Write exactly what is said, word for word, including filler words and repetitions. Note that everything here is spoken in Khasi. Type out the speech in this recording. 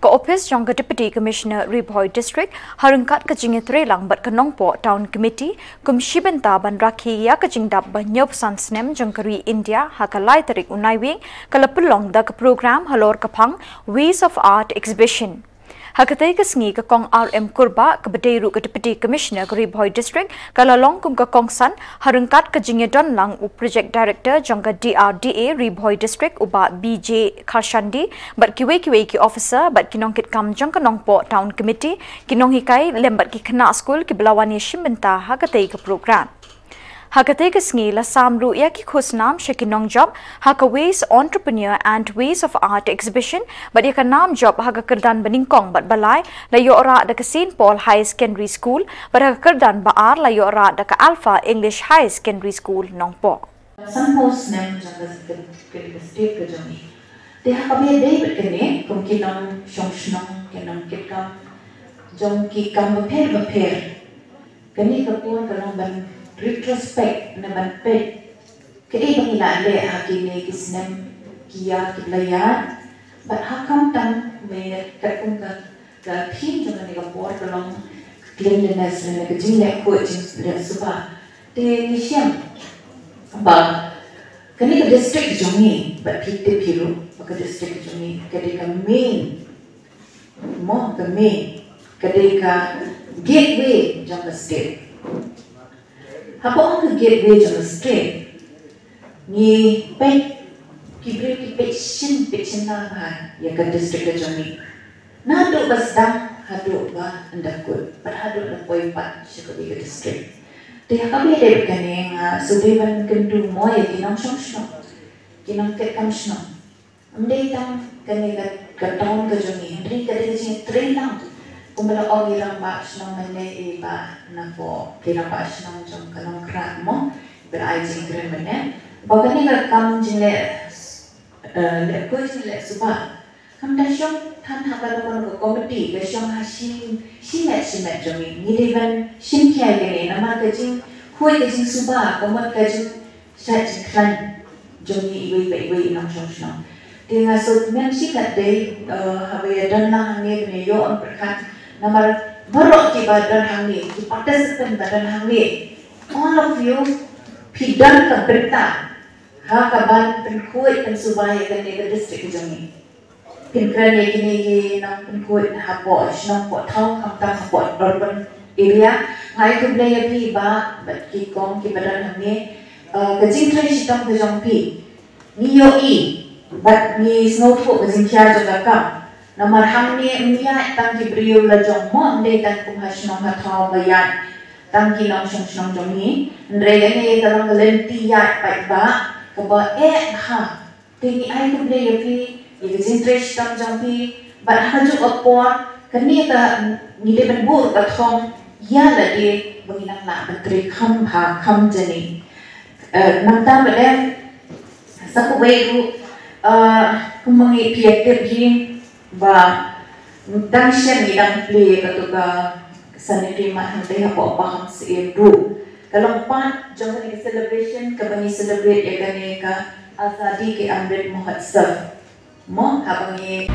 Ka ophis jong ka Deputy Commissioner Ri Bhoi District, ha ryngkat ka jingïatreilang bad ka Nongpoh Town Committee, kum shi bynta ban rakhe ïa ka jingdap ba hynñiewphew san snem jong ka ri India ha ka lai tarik u Naiwieng, ka la pynlong da ka program halor ka phang Ways of Art Exhibition. Ha katei ka sngi ka Kong R M Kurbah, kaba dei ruh ka Deputy Commissioner ka Ri Bhoi District, ka la long kum ka kongsan ha ryngkat ka jingïadonlang u Project Director jong ka D R D A Ri Bhoi District, u Bah B J Kharshandi, bad kiwei kiwei ki officer bad ki nongkitkam jong ka Nongpoh Town Committee, ki nonghikai lem bad ki khynnah skul kiba la wan ïashim bynta ha katei ka program. Ha katei ka sngi la sam ruh ïa ki khusnam sha ki nongjop ha ka Ways Entrepreneur and Ways of Art Exhibition bad ïa ka nam jop ha ka kyrdan ba nyngkong bad ba lai la ïoh rah da ka Saint Paul Higher Secondary School bad ha ka kyrdan ba ar la ïoh rah da ka Alpha English Higher Secondary School Nongpoh. San phew snem jong ka, ka, ka state ka jong i. Te ha kaba ïadei bad kane, kum ki nongshong shnong, ki nongkitkam jong ki kam bapher bapher, kane ka por ka long ban retrospect, ne ban peit kaei ba ngi la leh ha kine ki snem ki ïar kiba la ïaid. Bad ha khamtam me katkum ka, ka theme jong kane ka por ka long cleanliness, ne ka jingleh khuid jingleh suba. Te ngi shem ba kane ka district jong ngi, bad phi tip hi ruh ba ka district jong ngi ka dei ka main, mo, ka main, ka dei ka gateway jong ka state. Haba ong ka gateway jong ka state, ngi peit, ki briew ki peit shisien peit shisien bha ïa ka district ka jong ngi. Naduh ba sdang haduh ba ynda kut, bad haduh ba poi pat sha kawei ka district. Te ha kaba ïadei bad kane nga shu dei ban kyntu mo ïa ki nongshong shnong, ki nongkitkam shnong. Ym dei tang kane ka, ka town ka jong ngi, hynrei ka dei ka jingtreilang. Kumba la ong i rangbah shnong mynne, i Bah Nangpoh, i rangbah shnong jong ka Nongkhrah mo, ba la ai jingkren mynne, ba kane ka kam jingleh, eh, leh khuid jingleh suba, kam da shong than ha ka, la ka committee, ka shong ha shi, shimet shimet jong ngi. Ngi dei ban shim khia ïa kane, namar ka jingkhuid ka jingsuba ka mut ka jing shait jingkhlaiñ jong ngi iwei pa iwei i nongshong shnong. Te nga sngewkmen shikatdei, eh, haba ïadon lang hangne ban ïoh pyrkhat, namar baroh kiba don hangne, ki participant ba don hangne, all of you phi don ka bynta ha kaban pynkhuid pynsuba ïa kane ka district jong ngi. Phin kren ïa kine ki nongpynkhuid hapoh shnong, hapoh thaw, khamtam hapoh urban area. Nga ai khublei ïa phi Bah bad ki kong kiba don hangne. Eh, ka jingtrei shitom ka jong phi ngi ïohi bad ngi sngewthuh ka jinghiar jong ka kam. Namar hangne ym ïaid tang ki briew la jong mo, ym dei tang kum ha shnong ha thaw ba ïaid tang ki nongshong shnong jong ngi. Hynrei kane ka long ka lynti ïaid paidbah kaba eh bha. Te ngi ai khublei ïa phi ïa ka jingtrei shitom jong phi, bad ha kajuh ka por kane ka, ngi dei ban buh ka thong ïa lade ba ngi nang lah ban trei kham bha kham jani. Eh, nangta pat de sa kawei ruh, eh, kumba ngi, phi ïa tip hi ba dang shen ngi dang plie kato ka sanitary mart hangtei hapoh Pahang Syiem ruh. Ka long part jong kane ka celebration kaba ngi celebrate ïa kane ka Azadi Ka Amrit Mahotsav. Mo, haba ngi